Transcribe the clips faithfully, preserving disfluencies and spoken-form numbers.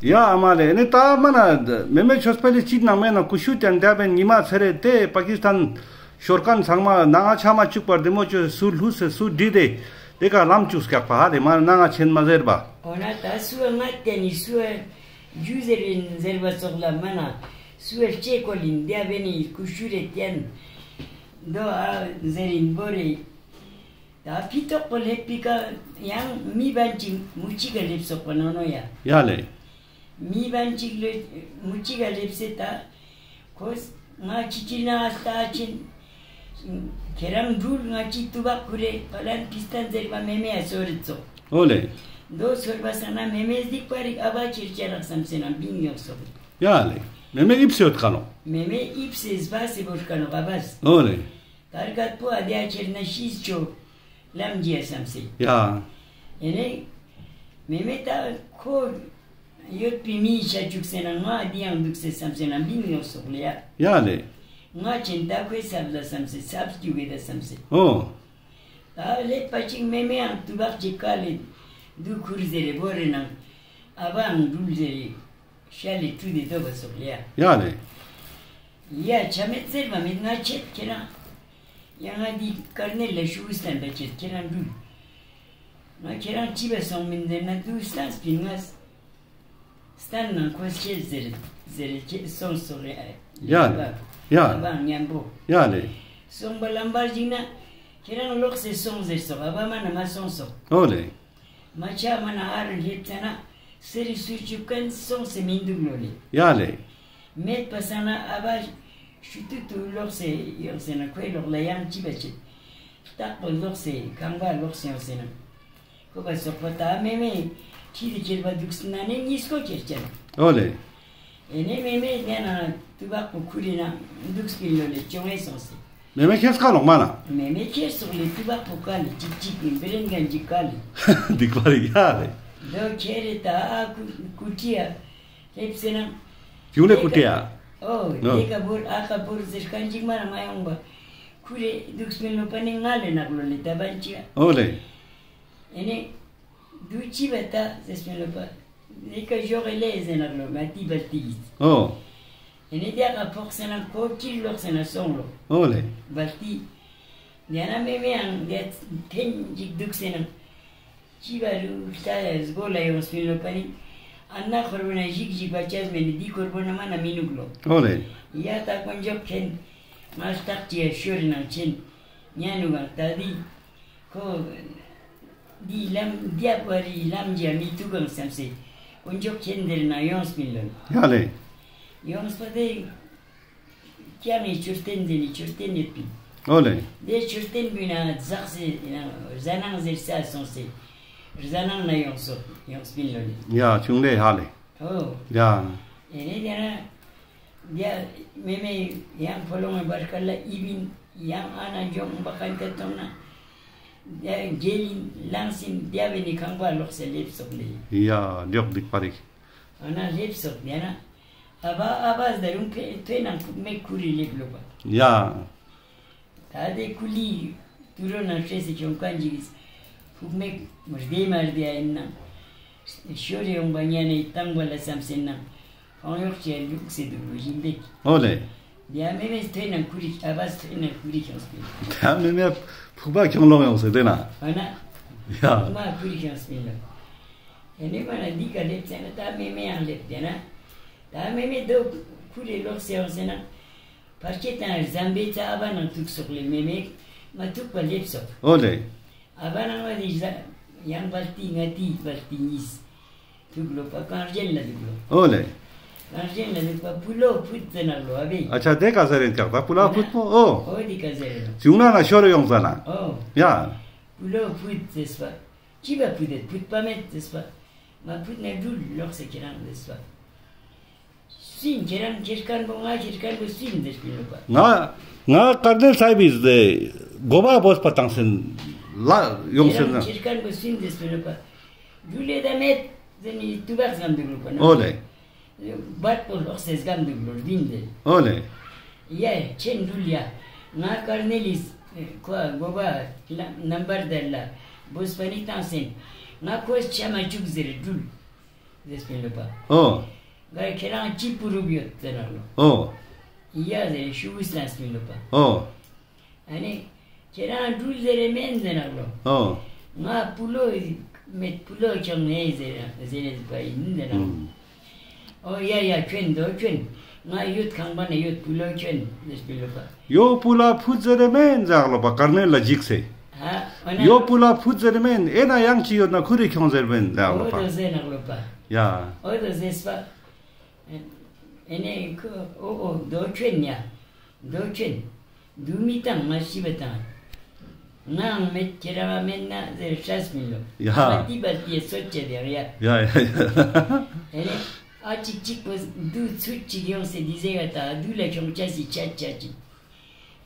ཡ་ཨ་མ་ལེ། ནི་ད་མ་ན་མེ་མེ་ཆོས་འཕེལ་ལི་ཅིག་ནང་མེད་ན་ཀུ་ཤུ་ཅན་དེ་བེན་ཉི་མ་ཚེ་རེ་དེ་པ་ཀི་སི་ཐན་ཤོར་ཁན་ཚང་མ་ནང་ང་ཆ་མ་བཅུག་པར་དེ་མོ་ཆོས་སུ་ལྷུས་སེ་སུ་བྲིས་ཏེ་དེ་ཀ་ལམ་བཅུག་སྐྱག་པ་ཧ་ལེ་མ་ནང་ང་ཆེན་མ་ཟེར་བ། འོ་ན་ད་སུ་བ་ང་ཏེ་ནི་སུ་བ་རྒྱུ་ཟེར་ཡིན་ཟེར་བ་ཙོགས་ལ་མ་ན་སུ་བ་ལྕེ་ཀོ་ལིན་དེ་བེན་ནི་ཀུ་ཤུ་རེ་ཏེན་དོ་ཨ་ཟེར་ཡིན་བོ་རེ། ད་ཕི་ཏོག་པོ་ལེབ་པི་ཀ་ཡང་མི་བན་ཅིག་མུ་ཅིག་ག་ལེབ་སོག་པ་ནོ་ནོ་ཡ། ཡ་ལེ། མི་བན་ཅིག་ལེ་མུ་ཅིག་ག་ལེབ་སེ་ད་ཁོས་ང་ཅི་ཅི་ན་ཨ་སྟ་ཅིན་ཁྱེ་རང་འགྲུལ་ང་ཅི་ཏུ་བག་ཁུ་རེ་པ་ལན་ཕི་སྟན་ཟེར་བ་མེ་མེ་ཡ་སོ་རེ་ཙོག་འོ་ལེ། དོ་སོར་བ་ས་ན་མེ་མེ་སྡིག་པ་རིག་ཨ་བ་ཅིར་ཅ་རག་སམ་སེ་ན་བིང་ཡོང་སོག་ཡ་ལེ། མེ་མེ་ཨིབ་སེ་ཡོད་ཁ་ནོ། མེ་མེ་ཨིབ་སེ་སྦ་སེ་བོར་ཁ་ནོ་ཨ་བ་སི། འོ་ལེ། ད་རྒད་པོ་ཨ་དེ་ཨ་ཁྱེར་ན་ཤིས་ཆོ་ལམ་རྒྱས་སམ་སེ། ཡ། ཨེ་ནེ་མེ་མེ་ད་ཁོ་ཡོད་པི་མི་ཤ་ཅུག་སེ་ན་ང་ཨ་དེ་ཡང་འདུག་སེ་སམ་སེ་ན་བིང་ཡོང་སོག་ལེ་ཡ། ཡ་ལེ། ང་ཅན་ད་ཁོའི་སབ་ལ་སམ་སེ་སབ་སྐྱུ་གེ་ད་སམ་སེ། འོ། ད་ལེ་པ་ཅིག་མེ་མེ་ཡང་ཏུ་བག་ཅིག་ཀ་ལེ་དུ་ཁུར་ཟེར་རེ་བོ་རེ་ནང་ཨ་བའང་འགྲུལ་ཟེར་རེ། ཤ་ལེ་ཀྲུ་དེ་དོ་བ་སོག་ལེ་ཡ། ཡ་ལེ། ཡ་ཆ་མེད་ཟེར་མ་མེད་ང་ཆེད་ཁྱེ་རང་། ཡ་ང་འདི་ཀར་ནེལ་ལ་ཤུ་གུ་སྟན་པ་ཁྱེད་ཁྱེ་རང་འགྲུལ། ང་ཁྱེ་རང་ཅི་བ་སོང་མིན་ཟེར་ན་དུ་སྟན་སྤིན་ང་སྟན་ན་ཁོ་ཆེད་ཟེར་ཟེར་ཁྱེད་སོང་སོག་ལེ་ཡ། ཡ་ལེ། ཡ། ཨ་བ་ཉམ་པོ། ཡ་ལེ། སོང་པ་ལམ་བར་ཞིག་ན་ཁྱེ་རང་ལོག་སེ་སོང་ཟེར་སོག་ཨ་བ་མ་ན་མ་སོང་སོག་འོ་ལེ། མ་ཆ་མ་ན་ཨ་རུ་ལེབ་ཙ་ན་སི་རི་སུ་ཅུ་ཀན་སོང་སེ་མི་འདུག་ལོ་ལེ། ཡ་ལེ། མེད་པ་ས་ན་ཨ་བ་ཤུ་ཏུ་ཏུ་ལོག་སེ་ཡོང་སེ་ན་ཁོའི་ལོག་ལ་ཡང་ཅི་བ་ཆེད། རྟག་པ་ལོག་སེ་ཁང་པ་ལོག་སེ་ཡོང་སེ་ན། ཁོ་བ་སོག་པ་ད་མེ་མེ་ཁྲི་དི་ཁྱེར་བ་འདུག་སེ་ན་ནི་ཉིས་ཀོ་ཁྱེར་ཅན། འོ་ལེ། ཨེ་ནེ་མེ་མེ་ནེ་ན་ཏུ་བག་པོ་ཁུ་རི་ན་འདུག་སྤིན་ལོ་ལེ་ཅོང་ཨེ་སོང་སེ། མེ་མེ་ཁྱེར་སྐ་ལོག་མ་ན། མེ་མེ་ཁྱེར་སོག་ལེ་ཏུ་བག་པོ་ཀ་ལེ་ཅིག་ཅིག་གི་བི་རེན་གན་ཅིག་ཀ་ལེ། འདིག་པ་རི་ཡ་ལེ། དོ་ཁྱེར་རེ་ད་ཨ་ཀུ་ཀུ་ཅི་ཡ་ལེབ་སེ་ན། ཡུང་ལེ་ཀུ་ཅི་ཡ། འོ་ནོ། དེ་ཀ་བོར་ཨ་ཀ་བོར་ཟེར་ཁན་ཅིག་མ་ན་མ་ཡོང་བ། ཁུ་རེ་འདུག་སྤིན་ལོ་པ་ནི་ང་ལེ་ནག་ལོ་ལེ་ད་བན་ཅི་ཡ། འོ་ལེ། ཨེ་ནེ། དུ་ཅི་བ་ད་ཟེར་སྤིན་ལོ་པ། ནི་ཀ་ཞོག་ལེ་ཟེར་ནག་ལོ་ང་ཏི་བལ་ཏི་ཡིས། འོ། ཨེ་ནེ་དེ་ཀ་ཕོག་སེ་ན་ཁོ་ཅི་ལོག་སེ་ན་སོང་ལོ། འོ་ལེ། བལ་ཏི། དེ་ན་མེ་མེ་ཡང་དེ་ཐེན་ཅིག་འདུག་སེ་ན། ཅི་བ་རུ་ལྟ་ཡ་སྒོ་ལ་ཡོང་སྤིན་ལོ་པ་ནི། ཨ་ན་ཁོར་བོ་ན་ཞིག་ཞིག་བ་ཅས་མེ་ནི་འདི་ཁོར་བོ་ན་མ་ན་མི་ནུག་ལོ། འོ་ལེ། ཡ་ད་དཀོན་མཆོག་མཁྱེན། ང་སྟག་ཅི་ཡ་ཤོར་ནང་ཆེན། ཉ་ནུ་གང་ད་འདི། ཁོ། འདི་ལམ་རྒྱབ་བ་རི་ལམ་རྒྱ་མི་ཐུག་གང་བསམ་སེ། དཀོན་མཆོག་མཁྱེན་འདིར་ན་ཡོངས་མིན་ལོ། ཡ་ལེ། ཡོངས་པ་དེ། ཀྱང་ནི་མཆོད་རྟེན་འདི་ནི་མཆོད་རྟེན་ཡོད་པིན། ཨོ་ལེ། དེ་མཆོད་རྟེན་བུ་ན་ཛག་སེ་ཡིན་ན་རྫ་ནང་ཟེར་ས་སོང་སེ། རྫ་ནང་ན་ཡོངས་སོ་ཡོངས་མིན་ལོ་ལེ། ཡ་ཆུང་ལེ་ཧ་ལེ། ཨོ། ཡ། ཨེ་ནེ་དེ་ན། ཡ། མེ་མེ་ཡང་ཕོ་ལོང་བར་ཁ་ལ་ཨི་བིན་ཡང་ཨ་ན་འཇོང་བ་ཁན་ཏེ་ཐོང་ན། ཡ་རྒྱལ་ཡིན་ལངས་ཡིན་དེ་བས་ནི་ཁང་པ་ལོག་སེ་ལེབ་སོག་ལེ། ཡ་ལེགས་སྡིག་པ་རིག། ཨ་ན་ལེབ་སོག་དེ་ན། ཨ་བ་ཨ་བ་ཟ་རུང་ཕེ་ཐོས་ན་ཁུག་མེ་ཁུ་རི་ལེབ་ལོ་པ། ཡ། ད་དེ་ཀུ་ལི་ཏུ་རོ་ན་ཤེས་སེ་ཁྱོང་ཀ་འཇིག་ཁུག་མེ་རྡེ་མ་རྡེ་ཨ་ཡིན་ན། ཤོར་ཡོང་བ་ཉན་ནས་བཏང་བ་ལ་བསམ་སེ་ན། ཁོང་ཡོག་ཅེ་ལུག་སེ་འདུག་ལོ་ཞིན་པེ། ཨོ་ལེ། ཡ་མེ་མེ་ཐོས་ན་ཁུ་རི་ཨ་བ་ཐོས་ན་ཁུ་རི་ཁྱོངས་པིན། ད་མེ་མེ་ཕུག་པ་ཁྱོང་ལོང་ཡོང་སེ་དེ་ན། ཨ་ན། ཡ། ཕུག་མ་ཁུ་རི་ཁྱོངས་པིན་ལོ། ཨེ་ནེ་མ་ན་འདི་ཀ་ལེབ་ཙ་ན་ད་མེ་མེ་ཡང་ལེབ་དེ་ན། ད་མེ་མེ་དོ་ཁུ་རི་ལོག་སེ་ཡོང་སེ་ན། ཕར་ཁྱེད་དང་རྫམ་པའི་ཙ་ཨ་བ་ནང་ཐུག་སོག་ལེ་མེ་མེ་མ་ཐུག་པ་ལེབ་སོག། ཨོ་ལེ། ཨ་བ་ནང་བ་ནི་ཟ་ཡང་བལ་ཏི་ང་ཏི་བལ་ཏི་ཉིས། ཐུག་ལོ་པ་གངས་ཅན་ལ་འདུག་ལོ། ཨོ་ལེ། གངས་ཅན་ལ་འདུག་པ་པུ་ལོ་ཕུད་ཟེར་ན་ལོ་ཨ་བེ། ཨ་ཆ་དེ་ཀ་ཟེར་རེན་ཀྱག་ད་པུ་ལོ་ཕུད་པོ་ཨོ། ཨོ་དེ་ཀ་ཟེར་རེན། ཅུང་ན་ན་ཤོར་ཡོང་ཟ་ན། ཨོ། ཡ། པུ་ལོ་ཕུད་ཟེར་སྤ། ཅི་བ་ཕུད་དེ་ཕུད་པ་མེད་ཟེར་སྤ། མ་ཕུད་ན་འགྲུལ་ལོག་སེ་ཁྱེད་རང་ཟེར་སྤ། སུ་ཡིན་ཁྱེད་རང་ཁྱེར་མཁན་པོ་ང་ཁྱེར་མཁན་པོ་སུ་ཡིན་ཟེར་སྤིན་ལོ་པ། ང་ང་ཀར་ནེལ་སའིབ་ཡིན་ཟེར་གོ་བ་བོས་པ་བཏང་སེ་ལ་ཡོང་སེ་ན། ཁྱེད་རང་ཁྱེར་མཁན་པོ་སུ་ཡིན་ཟེར་སྤིན་ལོ་པ། འགྲུལ་ལེ་ད་མེད་ཟེར་ནི་ཏུ་བག་སྒམ་འདུག་ལོ་པ་ན། ཨོ་ལེ། བར་པོ་ལོག་སེ་སྒམ་འདུག་ལོ་བིན་ལེ། ཨོ་ལེ། ཡ་ཁྱེད་འགྲུལ་ཡ། ང་ཀར་ནེལ་ཡིས་ཁོ་གོ་བ་ལ་ནམ་བར་དར་ལ་བོས་པ་ནི་བཏང་སེ་ན། ང་ཁོས་ཆ་མ་བཅུག་ཟེར་འགྲུལ། ཟེར་སྤིན་ལོ་པ། ཨོ། ག་ཁྱེ་རང་ཅི་པུ་རུབ་ཡོད་ཟེར་ནག་ལོ། ཨོ། ཡ་ཟེར་ཤུ་གུ་སི་ན་སྤིན་ལོ་པ། ཨོ། ཨ་ནི་ཁྱེ་རང་འགྲུལ་ཟེར་རེ་མེན་ཟེར་ནག་ལོ། ཨོ། ང་པུ་ལོ་མེད་པུ་ལོ་ཁྱོང་ནེ་ཟེར་ཟེར་རེ་པ་ཡིན་ཟེར་ནག་ལོ། ཨུམ། ཨོ་ཡ་ཡ་ཁྱོད་དོ་ཁྱོད། ང་ཡོད་ཁང་པ་ན་ཡོད་པུ་ལོ་ཁྱོད་ཟེར་སྤིན་ལོ་པ། ཡོ་པུ་ལ་ཕུད་ཟེར་རེ་མེན་ཟེར་ནག་ལོ་པ་ཀར་ནེལ་ལ་འཇིགས་སེ། ཨ་ཨོ་ན། ཡོ་པུ་ལ་ཕུད་ཟེར་རེ་མེན་ཨེ་ན་ཡང་ཅི་ཡོད་ན་ཁུ་རེ་ཁྱོང་ཟེར་མེན་ཟེར་ནག་ལོ་པ། ཨོ་དོ་ཟེར་ནག་ལོ་པ། ཡ། ཨོ་དོ་ཟེར་སྤ། ཨེ་ནེ་ཁོ་ཨོ་ཨོ་དོ་ཁྱོད་ཉ། དོ་ཁྱོད། དུ་མི་དང་མ་ཤི་བ་དང་། ངའང་མེད་ཁྱེ་རང་མེད་ན་ཟེར་ཤ་སྤིན་ལོ། ཡ། མ་ཏི་བ་ཏི་སོད་ཅེ་དེ་ཡ། ཡ་ཡ་ཡ། ཨེ་ནེ་ཨ་ཅིག་ཅིག་པོ་དུ་ཚུད་ཅིག་ཡོང་སེ་དི་ཟེ་ག་ད་དུ་ལ་ཁྱོང་ཅ་སི་ཆ་ཆ་ཅིག་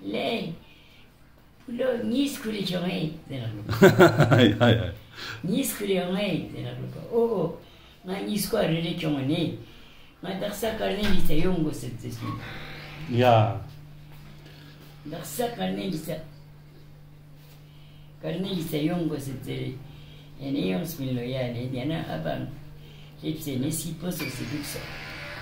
ལེ། པུ་ལོ་ཉིས་ཁུ་རེ་ཁྱོང་ཨེ་ཟེར་ནག་ལོ། ཡ་ཡ། ཉིས་ཁུ་རེ་ཡོང་ཨེ་ཟེར་ནག་ལོ་པ། ཨོ་ཨོ། ང་ཉིས་ཀོ་རེ་རེ་ཁྱོང་ནེ། ང་དག་ས་ཀར་ནེ་ལི་ས་ཡོང་གོ་ཟེར་ཟེར་སོང་། ཡ། དག་ས་ཀར་ནེ་ལི་ས། ཀར་ནེ་ལི་ས་ཡོང་གོ་ཟེར་ཟེར། ཨེ་ནེ་ཡོང་སྤིན་ལོ་ཡ་ནེ་ཡ་ན་ཨ་བ་ལེབ་སེ་ནེ་སི་པོ་སོ་སི་དུག་སོ།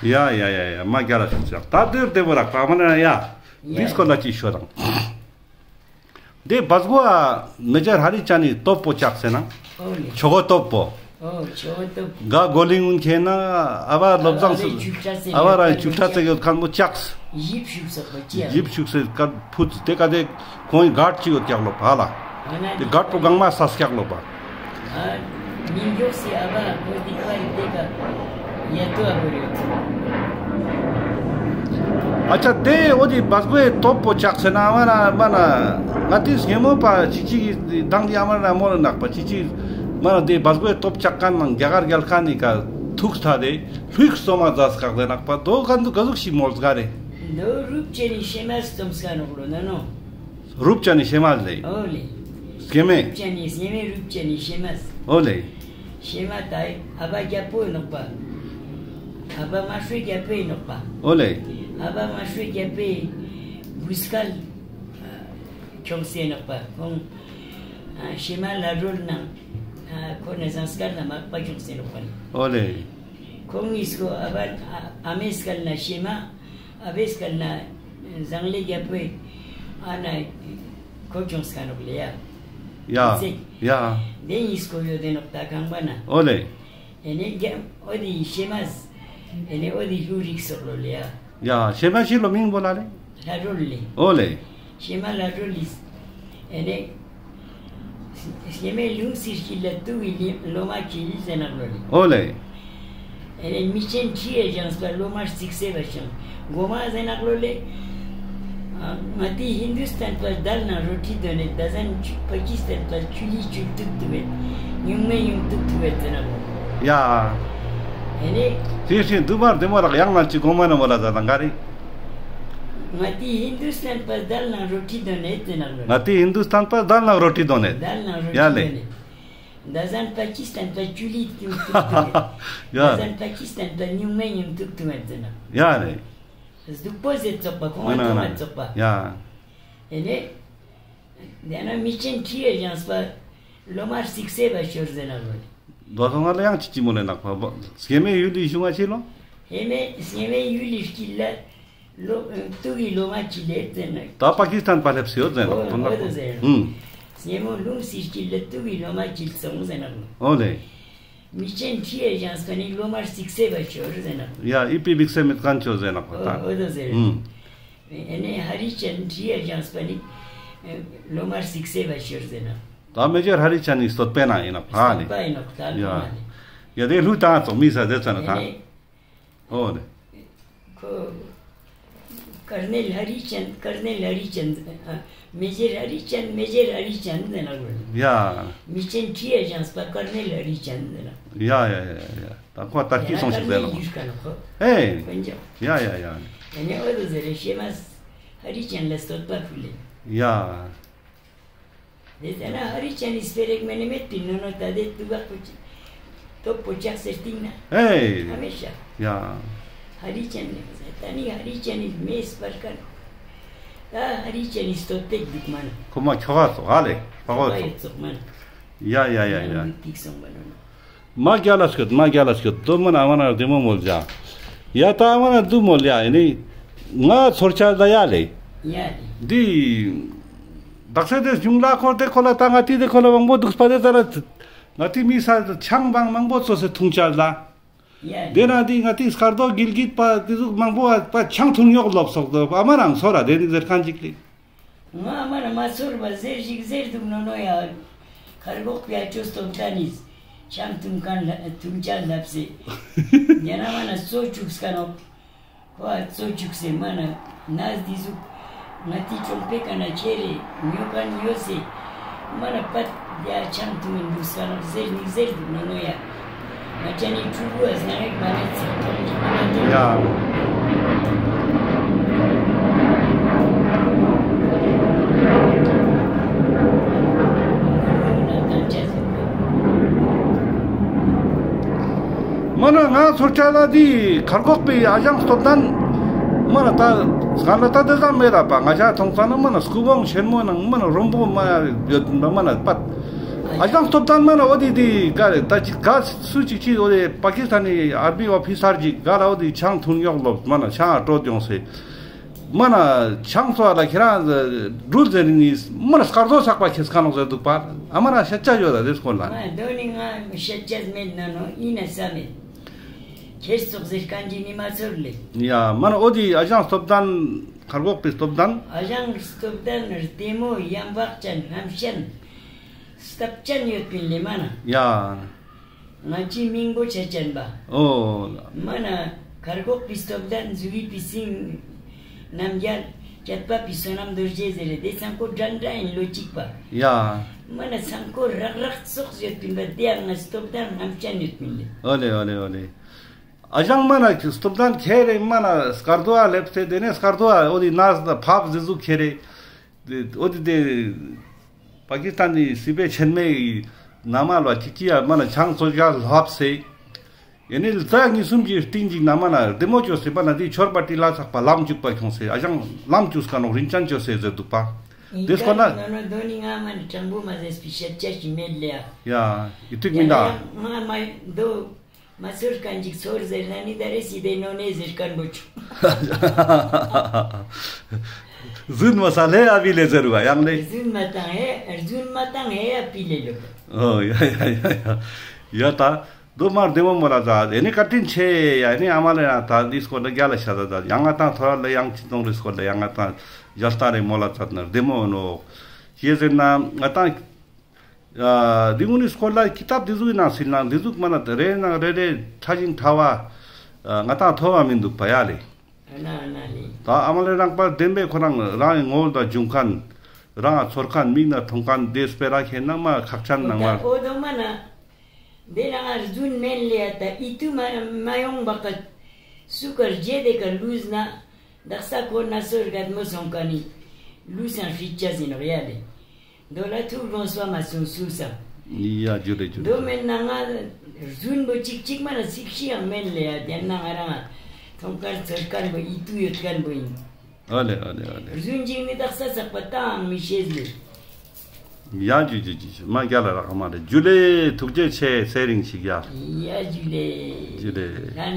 ཡ་ཡ་ཡ་ཡ་མ་རྒྱ་ལ་ཤུགས་ཆག་ད་དེར་དེ་བོ་རག་པ་མ་ན་ཡ། ཡ། དིས་ཀོ་ལ་ཅི་ཤོ་དང་། དེ་བ་སྒོ་ཨ་མེ་ཇར་ཧ་རི་ཅན་ནི་སྟོབས་པོ་ཆགས་སེ་ན། ཨོ་ལེ། ཆོ་གོ་སྟོབས་པོ། ཨོ་ཆོ་གོ་སྟོབས། ག་གོ་ལིང་ངུན་ཁེ་ན་ཨ་བ་ལོབ་ཟང་སི། ཨ་བ་ར་ཅུག་ཁྲ་ཙེ་ཡོད་ཁན་པོ་ཆགས། ཞིབ་ཞུགས་སོག་པོ་ཅི་ཡ། ཞིབ་ཞུགས་སེ་ཀ་ཕུད་དེ་ཀ་དེ་ཁོང་གི་གཱར་ཌ་ཅིག་ཡོད་ཀྱག་ལོ་ཕ་ལ། དེ་གཱར་ཌ་པོ་གང་མ་ས་ཀྱག་ལོ་པ། ཨ་ཉིན་མགྱོགས་སི་ཨ་བ་ཁོ་དི་ཁ་ཡི་དེ་ཀ་ཡ་ཏོ་ཨ་བོ་རེད། ཨ་ཅག་དེ་འོ་དེ་བ་སྒོའི་སྟོབས་པོ་ཆགས་སེ་ན་ཨ་མ་ན་མ་ན་ང་དེ་སྙེ་མོ་པ་ཅི་ཅི་གི་དང་དེ་ཨ་མ་ན་མོ་ལ་ནག་པ་ཅི་ཅི་མ་ན་དེ་བ་སྒོའི་སྟོབས་ཆགས་ཁན་ནང་རྒྱ་གར་རྒྱལ་ཁ་ནི་ཀ་ཐུག་ཐ་དེ་ལྷུག་སོ་མ་ཛ་སྐག་དེ་ནག་པ་དོ་ག་འདུག་ག་ཟུག་ཤིག་མོལ་ཀ་རེ། དོ་རུབ་ཅེ་ནི་ཤེ་མ་སྟོམ་སྐ་ནོག་ལོ་ན་ནོ། རུབ་ཅན་ནི་ཤེ་མ་ལེ། ཨོ་ལེ། སྙེ་མེ། རུབ་ཅན་ནི་སྙེ་མེ་རུབ་ཅན་ནི་ཤེ་མ། ཨོ་ལེ། ཤེ་མ་ཏའི་ཨ་བ་རྒྱལ་པོ་ཨིན་ནོག་པ། ཨ་བ་མ་ཧྲུའི་རྒྱལ་པོ་ཨིན་ནོག་པ། ཨོ་ལེ། ཨ་བ་མ་ཧྲུའི་རྒྱལ་པོའི་བུ་སྐལ་ཁྱོངས་སེ་ནོག་པ། ཁོང་ཨ་ཤེ་མ་ལ་རོལ་ནང་ཨ་ཁོ་ནེ་ཟངས་དཀར་ན་མག་པ་ཁྱོངས་སེ་ནོག་པ་ལེ། ཨོ་ལེ། ཁོང་ཉིས་ཀོ་ཨ་བ་ཨ་མའི་སྐལ་ན་ཤེ་མ། ཨ་བེ་སྐལ་ན་ཟངས་ལེ་རྒྱལ་པོའི་ཨ་ན་ཁོ་ཁྱོངས་ཀ་ནོག་ལེ་ཡ། ཡ། ཡ། དེ་ཉིས་ཀོ་ཡོད་དེ་ནོག་ད་ཁང་པ་ན། ཨོ་ལེ། ཨེ་ནེ་རྒྱ་ཨོ་དི་ཤེ་མ། ཨེ་ནེ་ཨོ་དི་ལུ་རིག་སོག་ལོ་ལེ་ཡ། ཡ་ཤེ་མ་ཤི་ལོ་མིང་བོ་ལ་ལེ། ལྷ་རོལ་ལེ། ཨོ་ལེ། ཤེ་མ་ལྷ་རོལ་ལེ། ཨེ་ནེ། སྙེ་མེ་ལུང་སིར་སྐྱིལ་ལ་དུག་གི་ལོ་མ་སྐྱིལ་ཟེར་ནག་ལོ་ལེ། ཨོ་ལེ། ཨེ་ནེ་མི་ཆེན་ཁྲི་ཡ་བཞེངས་པ་ལོ་མ་རྩིགས་སེ་བ་ཞིང་གོ་མ་ཟེར་ནག་ལོ་ལེ། ཨ་ང་ཏི་ཧིན་དུ་སྟན་པ་དཱལ་ནང་རོ་ཊི་དོ་ནེ་ད་ཟན་པ་ཀི་སྟན་པ་ཆུ་ལི་ཆུ་ཏུག་ཏུ་བེད། ཉུང་མེ་ཉུང་ཏུག་ཏུ་བེད་ཟེར་ནག་ལོ། ཡ། ཨེ་ནེ། ཤེ་ཤེ་དུ་མར་དེ་མོ་རག་ཡང་ན་ཅི་གོ་མ་ན་མོ་ལ་ཟ་དང་ག་རེ། ང་ཏི་ཧིན་དུ་སྟན་པ་དཱལ་ནང་རོ་ཊི་དོ་ནེ་ཟེར་ནག་ལོ། ང་ཏི་ཧིན་དུ་སྟན་པ་དཱལ་ནང་རོ་ཊི་དོ་ནེ། དཱལ་ནང་རོ་ཊི་དོ་ནེ། ཡ་ལེ། ད་ཟན་པ་ཀི་སྟན་པ་ཆུ་ལི་ཏུག་ཏུག་ཏུ་བེད། ཡ། ད་ཟན་པ་ཀི་སྟན་པ་ཉུང་མེ་ཉུང་ཏུག་ཏུ་བེད་ཟེར་ནག། ཡ་ལེ། སྡུག་པོ་ཟེར་ཙོག་པ་ཁོང་ང་ཐོང་ང་ཙོག་པ། ཡ། ཨེ་ནེ། དེ་ན་མི་ཆེན་ཁྲི་ཡ་བཞེངས་པ་ལོ་མ་རྩིགས་སེ་བ་ཤོར་ཟེར་ནག་ལོ་ལེ། དོ་ཐོང་ང་ལ་ཡང་ཅི་ཅི་མོ་ལེ་ནག་པ་སྙེ་མེ་ཡུལ་ལི་ཞུང་ང་ཆེ་ལོ། སྙེ་མེ་སྙེ་མེ་ཡུལ་ལི་སྐྱིལ་ལ་ལོ་དུག་གི་ལོ་མ་སྐྱིལ་ལེ་ཟེར་ནག། ད་པ་ཀི་སྟན་པ་ལེབས་སེ་ཡོད་ཟེར་ནག་ལོ། ཨོ་དོ་ཟེར། ཨུམ། སྙེ་མོ་ལུང་སིར་སྐྱིལ་ལ་དུག་གི་ལོ་མ་སྐྱིལ་སོང་ཟེར་ནག་ལོ། ཨོ་ལེ། མི་ཆེན་ཁྲི་ཡ་བཞེངས་པ་ནི་ལོ་མ་རྩིགས་སེ་བ་ཤོར་ཟེར་ནག། ཡ་ཨི་པི་བིག་སེ་མེད་ཁན་ཆོ་ཟེར་ནག་པ་ད། ཨོ་དོ་ཟེར། ཨུམ། ཨེ་ནེ་ཧ་རི་ཅན་ཁྲི་ཡ་བཞེངས་པ་ནི་ལོ་མ་རྩིགས་སེ་བ་ཤོར་ཟེར་ནག། ད་མེ་ཇར་ཧ་རི་ཅན་ནི་སྟོད་པའི་ནང་ཨིན་ནག་ཕ་ནི། སྟོད་པ་ཨིན་ནག་ད་ཡ། ལོ་མ་ནི། ཡ་དེ་ལྷུ་ཏང་ཙོག་མི་ས་ཟེར་ཙ་ན་ད། ཨེ་ནེ། ཨོ་ནེ། ཁོ། ཀར་ནེལ་ཧ་རི་ཅན་ཀར་ནེལ་ཧ་རི་ཅན་ཨ་མེ་ཇར་ཧ་རི་ཅན་མེ་ཇར་ཧ་རི་ཅན་ཟེར་ནག་ལོ། ཡ། མི་ཆེན་ཁྲི་ཡ་བཞེངས་པ་ཀར་ནེལ་ཧ་རི་ཅན་ཟེར་ནག། ཡ་ཡ་ཡ་ཡ། ད་ཁོ་ད་ཀི་སོང་ཞིག་ཟེར་ནག་པ། ཨེ། ཡ་ཡ་ཡ། ཨེ་ནེ་ཨོ་དོ་ཟེར་རེ་ཤེ་མ་ཧ་རི་ཅན་ལ་སྟོད་པ་ཕུལ་ལེ། ཡ། དེ་ཟེར་ན་ཧ་རི་ཅན་ནི་སྤེ་ར་ཞིག་མེ་ནེ་མེད་པིན་ནོ་ནོ་ད་དེ་དུག་ག་པོ་ཅི་སྟོབས་པོ་ཆགས་སེ་སྟིང་ན། ཧེ། ཧ་མེ་ཤ། ཡ། ཧ་རི་ཅན་ནི་ད་ནི་ཧ་རི་ཅན་ནི་མེ་སྤར་ཁན། ད་ཧ་རི་ཅན་ནི་སྟོད་པེ་དུག་མ་ནོ། ཁོ་མ་ཁྱོ་ག་ཙོག་ཧ་ལེ། ཁྱོ་ག་ཙོག་མ་ནོ། ཡ་ཡ་ཡ་ཡ། ཏིག་སོང་པ་ནོ་ནོ། མ་རྒྱལ་ལ་སྐྱོད། མ་རྒྱལ་ལ་སྐྱོད། དོ་མ་ན་མ་ན་བདེ་མོ་མོལ་ཡ། ཡ་ད་མ་ན་དུ་མོལ་ཡ་ཨེ་ནི། ང་ཚོར་ཆ་ད་ཡ་ལེ། ཡ་ལེ། འདི། དག་ས་དེ་གཞུང་ལ་ཁོ་དེ་ཁོ་ལ་ད་ང་ཏི་དེ་ཁོ་ལ་མང་པོ་འདུག་པ་དེ་ད་ལ། ང་ཏི་མི་ས་ཆང་བང་མང་པོ་ཚོ་སེ་འཐུང་ཆ་ལ། ཡ་ལེ། དེ་ན་འདི་ང་ཏི་སྐར་རྡོ་གིལ་གིད་པ་དེ་ཟུག་མང་པོ་པ་ཆང་འཐུང་ཡོག་ལོབ་སོག་དོ་པ་མ་རང་ཚོར་ར་དེ་ནི་ཟེར་ཁན་ཅིག་ལེ། ང་མ་ན་མ་ཚོར་བ་ཟེར་ཞིག་ཟེར་འདུག་ནོ་ནོ་ཡ། ཁར་གོག་པའི་ཨ་ཅོ་སྟོབས་ལྡན་ནི་ཆང་འཐུང་ཁན་ལ་འཐུང་ཆ་ལབ་སེ། ཉེ་ན་མ་ན་གཙོ་བཅུག་སྐ་ནོག་ཁོ་ཨ་གཙོ་བཅུག་སེ་མ་ན་ནས་འདི་ཟུག་ང་ཏི་ཅོང་པེ་ཀ་ན་ཁྱེར་རེ་ཉོ་ཁན་ཡོད་སེ། མ་ན་པད་ཡ་ཆང་འཐུང་ཡིན་འདུག་ས་ནོག་ཟེར་ནི་ཟེར་འདུག་ནོ་ནོ་ཡ། ང་ཅ་ནི་ཕྲུ་གུ་ཨ་ཟ་རེག་མ་ནེ་ཚིག་ཐོང་གི་མ་ཐོང་། ཡ། མ་ན་ང་ཚོར་ཆ་ལ་འདི་ཁར་གོག་པའི་ཨ་ཞང་སྟོབས་ལྡན། མ་ན་ད་སྒང་ལ་ད་དེ་ཙམ་མེད་ད་པ། ང་ཅ་ཐོང་ཙ་ན་མ་ན་སྐུ་བོང་ཆེན་མོ་ནང་མ་ན་རོང་པོ་མ་ཡོད་མ་ན་པད། ཨ་ཞང་སྟོབས་ལྡན་མ་ན་འོ་དི་དི་ག་རེ་ད་ཅི་ག་སུ་ཅིག་ཅི་འོ་དེ་པ་ཀི་སི་ཐན་ནི་ཨར་མི་ཨོ་ཕི་སར་ཅིག་ག་ལ་འོ་དི་ཆང་འཐུང་ཡོག་ལོབ་མ་ན་ཆང་ཨ་སྤྲོད་ཡོང་སེ། མ་ན་ཆང་ཚོ་ལ་ཁྱེ་རང་འགྲུལ་ཟེར་ནི་མ་ན་སྐར་རྡོ་ཚག་པ་ཁྱེར་སྐ་ནོག་ཟེར་འདུག་པ། ཨ་མ་ན་ཤད་ཆ་ཡོད་ད་དེ་སྐོར་ལ། མ་དོ་ནི་ང་ཤད་ཆ་མེད་ན་ནོ་ཨིན་ན་ས་མེད། ཁྱེར་སོག་ཟེར་ཁན་ཅིག་ནི་མ་ཚོར་ལེ། ཡ་མ་ན་འོ་དི་ཨ་ཞང་སྟོབས་ལྡན་ཁར་གོག་པའི་སྟོབས་ལྡན། ཨ་ཞང་སྟོབས་ལྡན་བདེ་མོ་ཡམ་བག་ཅན་རྣམ་ཤེས་སྟབས་ཅན་ཡོད་པིན་ལེ་མ་ན། ཡ། ང་ཅི་མིང་པོ་ཆ་ཅན་པ། ཨོ། མ་ན་ཁར་གོག་པའི་སྟོབས་ལྡན་ཟུ་བི་པི་སིང་རྣམ་རྒྱལ་ཀྱད་པ་པི་བསོད་ནམས་རྡོ་རྗེ་ཟེར་རེ་དེ་ཚང་ཀོ་འདྲ་འདྲ་ཡིན་ལོ་གཅིག་པ། ཡ། མ་ན་ཚང་ཀོ་རག་རག་ཙོགས་ཡོད་པིན་པ་དེ་ཡང་ང་སྟོབས་ལྡན་རྣམ་ཅན་ཡོད་པིན་ལེ། ཨོ་ལེ་ཨོ་ལེ་ཨོ་ལེ། ཨ་ཞང་མ་ན་སྟོབས་ལྡན་ཁྱེར་རེ་མ་ན་སྐར་རྡོ་ཨ་ལེབས་ཏེ་དེ་ནས་སྐར་རྡོ་ཨ་འོ་དི་ནས་ད་ཕབ་ཟི་ཟུག་ཁྱེར་རེ། འོ་དི་དེ་པ་ཀི་སི་ཐན་ནི་སི་པེ་ཆེན་མོའི་ནང་མ་ལ་ཅི་ཅི་ཡ་མ་ན་ཆང་ཚོ་ཞག་ལྷབ་སེ། ཡེ་ནི་ལ་ཙ་ཉི་སུམ་གྱི་སྟིང་ཅིག་ནང་མ་ན་བདེ་མོ་ཅོས་སེ་པ་ན་དེ་ཆོར་པ་ཏི་ལ་ཚག་པ་ལམ་ཅུག་པ་ཁྱོང་སེ་ཨ་ཞང་ལམ་ཅུག་སྐ་ནོག་རིན་ཅན་ཅོས་སེ་ཟེར་འདུག་པ། དེ་སྐོར་ན། ནོ་ནོ་དོ་ནི་ང་མ་ན་དྲང་པོ་མ་ཟེར་སྤི་ཤད་ཆ་ཞིག་མེད་ལེ་ཡ། ཡ་ཡི་ཐུག་མིན་ད། ང་མ་དོ། མ་ཚོར་ཁན་ཅིག་ཚོར་ཟེར་ན་ནི་ད་རེ་སི་དེ་ནོ་ནེ་ཟེར་ཁན་པོ་ཆུ། རྫུན་མ་ས་ལེ་ཨ་བི་ལེ་ཟེར་བ་ཡང་ལེ། རྫུན་མ་བཏང་ཧེ་རྫུན་མ་བཏང་ཧེ་ཨ་བི་ལེ་ལོ། ཨོ་ཡ་ཡ་ཡ་ཡ། ཡ་ད་དོ་མར་བདེ་མོ་མོ་ལ་ད་ཨེ་ནི་བཀའ་དྲིན་ཆེ་ཡ་ཨེ་ནི་ཨ་མ་ལེ་ན་ད་འདི་སྐོར་ལ་རྒྱ་ལ་ཤ་ད་ད་ཡང་ང་ཏང་ཐོ་ར་ལ་ཡང་ཅི་ཏོང་རི་སྐོར་ལ་ཡང་ང་ཏང་ཡ་ལྟ་རེ་མོ་ལ་ད་ན་བདེ་མོ་ནོ། ཅི་ཟེར་ན་ང་ཏང་། ཡ། འདི་གུན་ནི་སྐོར་ལ་ཀི་ཏབ་འདི་ཟུག་ནང་སིལ་ནང་འདི་ཟུག་མ་ན་དེ་རེ་ནང་རེ་རེ་ཕྲ་ཞིང་ཕྲ་བ། ང་ཏང་ཐོབ་བ་མི་འདུག་པ་ཡ་ལེ། ཨ་ན་ཨ་ན་ལེ། ད་ཨ་མ་ལེ་རང་པར་བདེན་པའི་ཁོ་རང་རང་གི་ངོ་བོ་དང་འབྱུང་ཁན། རང་ཚོར་ཁན་མིག་ན་མཐོང་ཁན་དེ་སྤེ་ར་ཁྱེད་ནང་མ་ཁག་ཅན་ནང་མ། འོ་དོ་མ་ན། དེ་རང་ང་རྫུན་མེན་ལེ་ཡ་ད་ཨི་ཏུ་མ་མ་ཡོང་བ་ཀ་སུ་ཀར་རྗེ་དེ་ཀ་ལུས་ན། དག་ས་ཁོ་ན་སོ་རྒད་མོ་སོང་ཀ་ནི་ལུས་སང་ཧྲིད་ཅ་ཟིན་ནོག་ཡ་ལེ། དོ་ལ་ཐུག་དགོངས་པ་མ་སོང་སུ་ས། ཡ་ཇུ་ལེ་ཇུ་ལེ། དོ་མེན་ན་ང་རྫུན་པོ་ཅིག་ཅིག་མ་ན་ཚིག་ཤི་ཡང་མེན་ལེ་ཡ་དེན་ན་ང་རང་ང་ཐོང་ཀར་ཚོར་ཀར་པོ་ཨི་ཏུ་ཡོད་ཀར་པོ་ཡིན། ཨ་ལེ་ཨ་ལེ་ཨ་ལེ། རྫུན་ཅིག་ནི་དག་ས་ཚག་པ་ཏང་མི་ཤེས་ལེ། ཡ་ཇུ་ཇུ་ཇུ་ཇུ་མ་རྒྱ་ལ་རག་མ་ལེ་ཇུ་ལེ་ཐུགས་རྗེ་ཆེ་ཚེ་རིང་ཞིག་ཡ། ཡ་ཇུ་ལེ། ཇུ་ལེ།